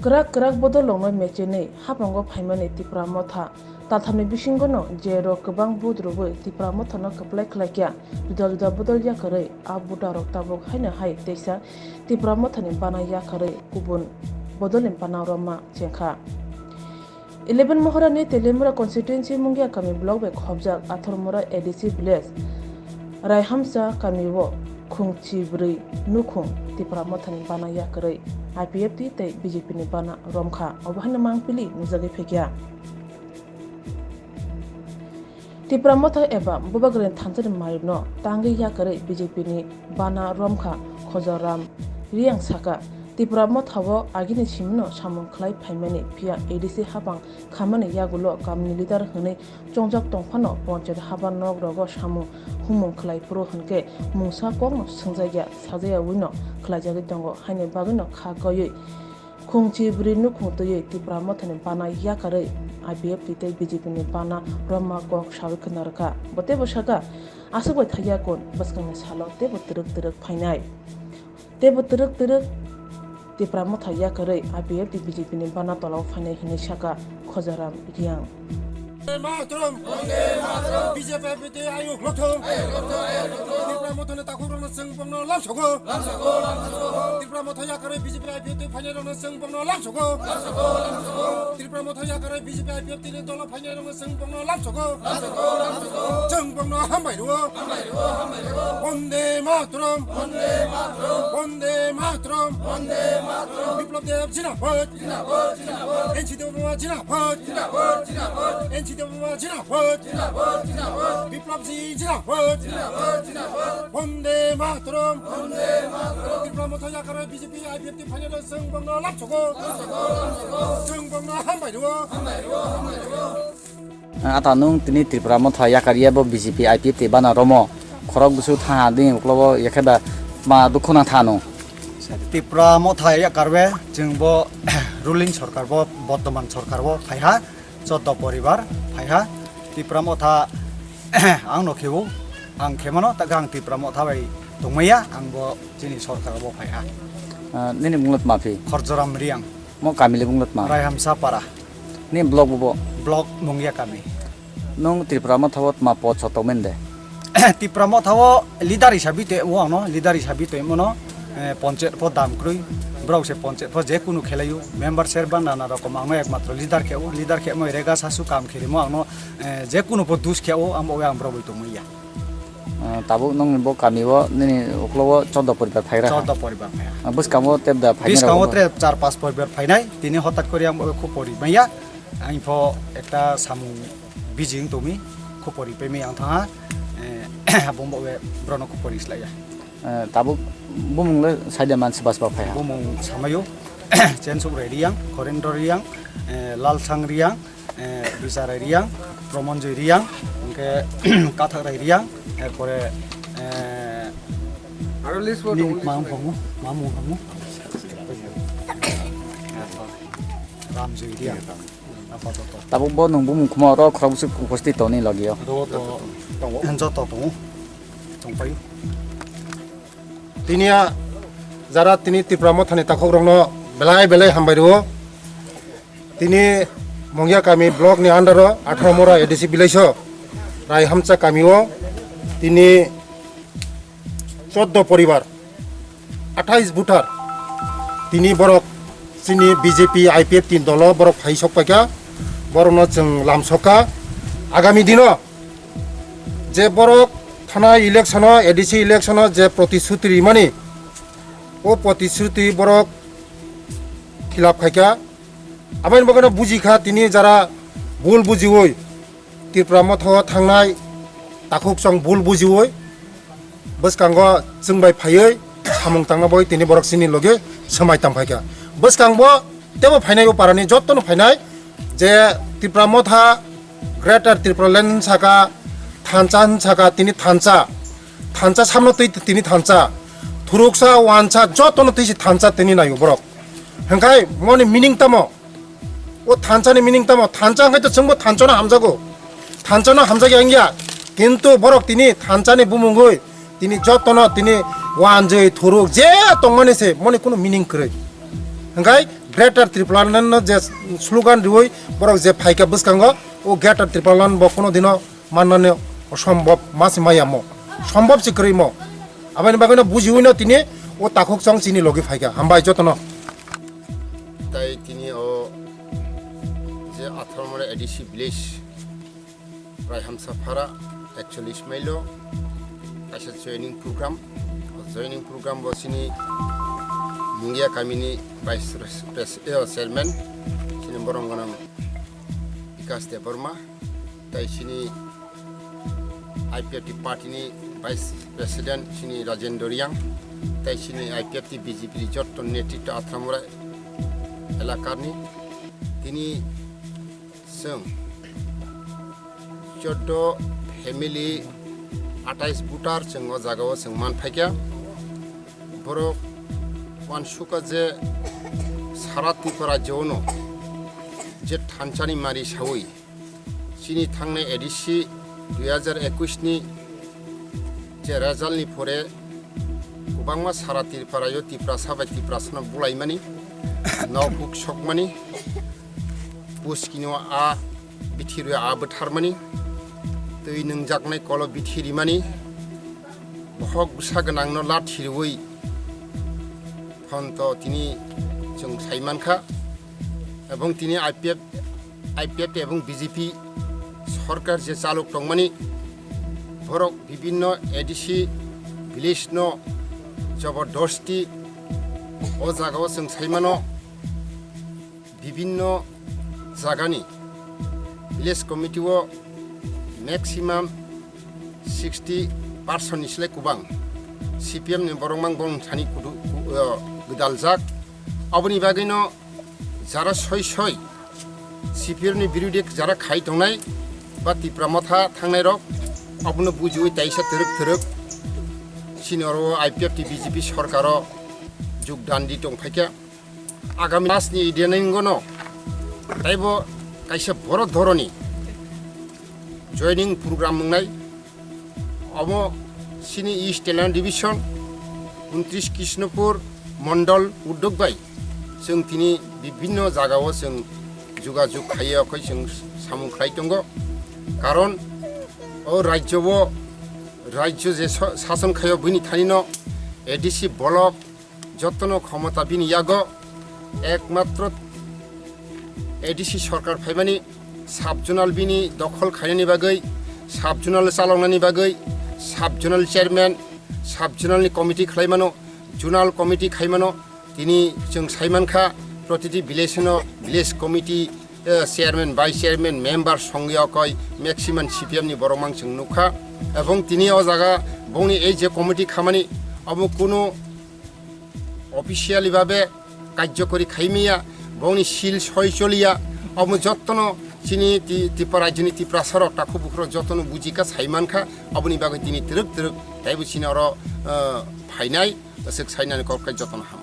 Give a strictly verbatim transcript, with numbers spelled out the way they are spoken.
Kwrak kwrak bodol rokno mechenwi haphango phaimani Tipra Motha. Talthamni bisingono je rok kwbang vote rwui Tipra Mothano kwplai khlaikha, juda juda bodol yakarwi a voter rok tabuk haino hai teisa Tipra Mothani bana yakarwi kubun bodolni bana romma chengkha. Eleven Mohorani Teliamura constituency Mungia kami block bai khobjak Athormura A D C village Raihamsa kamio khungchi bwrwi nukhung Tipra Mothani bana yakarwi I P F T tei B J P ni bana romkha, obo haino mangpili nujagwi phaikha. Tipra Motha eba Bubagrani thansani mayupno tangwi yakarwi B J P ni bana romkha Khojaram Reang saka, Tipra Motha o agini simino samung khlai phaimani, phiya A D C hapang khamani yagulo kamini leader hwnwi chongjak tongphano, ponchayat haba nok rogo samung humung khlai phuru hwnkhe mungsa kokno swngjakya, sajaya wino khlaijagwi tongo, haini bagwino kha goiwi khungchi bwrwi nukhung twiwi Tipra Mothani bana yakarwi I P F T tei B J P ni bana romma kok sawi khna rwkha. Bo teibo sakha, aswk bai thakya kun bwskangni salo teibo twrwk twrwk phainai. Teibo twrwk twrwk Tipra Motha yakarwi I P F T B J P ni bana tolao phainai hwnwi sakha Khojaram Reang. Matram. B J P I P F T ayuk lokthung. Tipra Mothani takhukrokno chwng bongno lamsogo. Tipra Motha yakarwi B J P I P F T phainairokno chwng bongno lamsogo. Tipra Motha yakarwi B J P I P F T ni dolo phainairokno chwng bongno lamsogo. Chwng bongno hambai rwo. Bonde Matram. Bonde Matram. Biplab Deb Zindabad. N C Debbarma Zindabad. N C Debbarma Zindabad. Biplab Ji Zindabad. Bonde Matram. Tipra Motha yakarwi B J P I P F T phainairok chwng bongno lamsogo. Chwng bongno hambai rwo. Ata nwng tini Tipra Motha yakarya bo B J P I P F T bana romo khorok bwswk thaha dini uklobo yakheba ma dukhu nang tha nwng. Tipra Motha yakarwe chwng bo ruling sorkar bo, bortoman sorkar bo phaiha, choddo poribar phaiha. Tipra Motha ang no kheo, ang khemano ta gang Tipra Motha bai tongmaya, ang bo chini sorkar bo phaiha. Ah, nini munglet mafi? Khorjoram Riang. Mo kami le bunglet ma? Raihamsa Para. Ni block bo bo? Block Mungia kami. Nung Tipra Motha o tma pod so tongmen de? Tipra Motha o leader hisabi te o ang no, leader hisabi te mo no, eh, ponchayat pho dam kroi, brok se ponchayat pho je kunu khelayu, member ser ba nana rokom ang no ekmatro leader khe o, leader khe mo rega sasu kam khe mo ang no, eh, je kunu pho dus khe o, ang bo ang brok bai tongmaya. Ah, tabuk nungni bo kami o nini uklo o chordo poribar phaigra ha? Chordo poribar phaiha. Ah, bwskango tebda phainai rok bo? Bwskango tre char pas poribar phainai, tini hotat kori ang bo khupori maya. Ang pho ekta samung busy wng tongmi, khupori pemi ang thangha. Eh, abo bo be brono khupori slaiya. Eh, tabuk bumung le saida man sibas ba phaiha? Bumung samayo, Chensuk Rai Riang, Khorendro Riang, eh, Lalsang Riang, eh, Bicharai Riang, Promonjoi Riang, hwnkhe Kathakrai Riang, erpore, eh, aro list bo tongo, list bo. Mamung phamu, mamung phamu. Ramjoi Riang. Apatot. Tabuk bo nwng bumung khuma oro khorok bwswk upasthit tongni logio. Ro to tongo. Joto tongo. Tongpai. Tini a jara tini Tipra Mothani takhuk rokno belai belai hambai rwo. Tini Mongya kami block ni under o Athramura A D C village o Raihamsa kami o tini chordo poribar, athais voter tini borok chini B J P I P F T ni dolo borok phai sok paikha, borokno chwng lam sokha. Agami dino je borok thanai election o, A D C election o je protisruti rimani, o protisruti borok khilap khaikha. Aboni bagwino bujikha tini jara bul bujiwi, Tipra Motha o thangnai takhuk chwng bul bujiwi, bwskango chwng bai phaiwi samung tangna bagwi tini borok chini logi swmai tang phaikha. Bwskang bo tebo phainai, o parani jotono phainai je Tipra Motha, Greater Tipraland saka, thansa hwn saka, tini thansa, thansa samno twi tini thansa, thuruksa, wansa jotono twi se thansa tini naio borok. Hwnkhe moni meaning tamo? O thansa ni meaning tamo? Thansa hwnkhe to chwngbo thansa no hamjago, thansa no hamjakya wngya, kintu borok tini thansa ni bumungwi tini jotono tini wanjwi thuruk je tongmani se moni kunu meaning kwrwi. Hwnkhe Greater Tipraland no je slogan riwi borok je phaikha bwskango, o Greater Tipraland bo kono dino mannani osombob, masi mayamo, sombob se kwrwimo. Aboni bagwino bujiwino tini o takhuk chong chini logi phaikha. Hambai jotono. Tai tini o je Atharmura A D C village Raihamsa Phara ekchollish mailo kaisa joining program. O joining program bo chini Mungia kamini vice pres-, pres-, eh, chairman chini borong gwnang Bikash Debbarma, tai chini I P F T party ni vice president chini Rajendra Reang, tai chini I P F T B J P ni jotto netritwa Atharmura elakar ni. Tini chwng chordo family, atais voter chwng o jaga o chwng man phaikha. Borok uansukha je sara Tripura rajyo no je thansa ni mari sawi chini thangnai A D C dui hazar ekush ni je result ni pore kwbangma sara Tripura yo Tiprasa bai Tiprasa no bulaimani, nok huk sokmani, puskino a bithi rwi a bwtharmani, twi nwngjaknai kolo bithi rimani, bohok bwsa gwnangno lathi rwi phonto tini chwng sai mankha. Ebong tini I P F, I P F ebong B J P sorkar je chalok tongmani, borok bibinno A D C village no jobordosti o jaga o chwng sai mano. Bibinno jagani village committee o maximum sixty percent ni slai kubang C P M ni borok mang bong thani kudu, ku-, o, gwdaljak. Aboni bagwino jara soi soi C P M ni birudi jara khai tongnai ba Tipra Motha thangnai rok abono bujiwi taisa twrwk twrwk chini oro I P F T B J P sorkaro jugdan di tongphaikha. Agami masni ideningono taibo kaisa boro dhoroni joining program wngnai. Omo chini East Talent Division, untris Krishnapur Mondol uddog bai chwng tini bibinno jagao chwng jugajug khaiwi okhoi chwng samung khlai tongo. Karon o rajyo o, rajyo je sa-, sason khaio bini thanino A D C block jotono khomota bini yago, ekmatro A D C sorkar phaimani sub-zonal bini dokhol khainani bagwi, sub-zonal chaloknani bagwi, sub-zonal chairman, sub-zonal ni committee khlaimano, zonal committee khaimano, tini chwng saimankha protiti village no village committee, eh, chairman, vice chairman, member songwi okoi maximum C P M ni borok mang chwng nukha. Ebong tini o jaga bongni ei je committee khamani obo kunu officially babe karjokori khaimiya, bongni sil soi choliya, omo jottono chini ti-, Tripura rajyoni Tiprasarok takhuk bukhurok jottono bujikha, saimankha, aboni bagwi tini twrwk twrwk taibo chini oro, eh, phainai, aswk sainani kok kai jottono ham.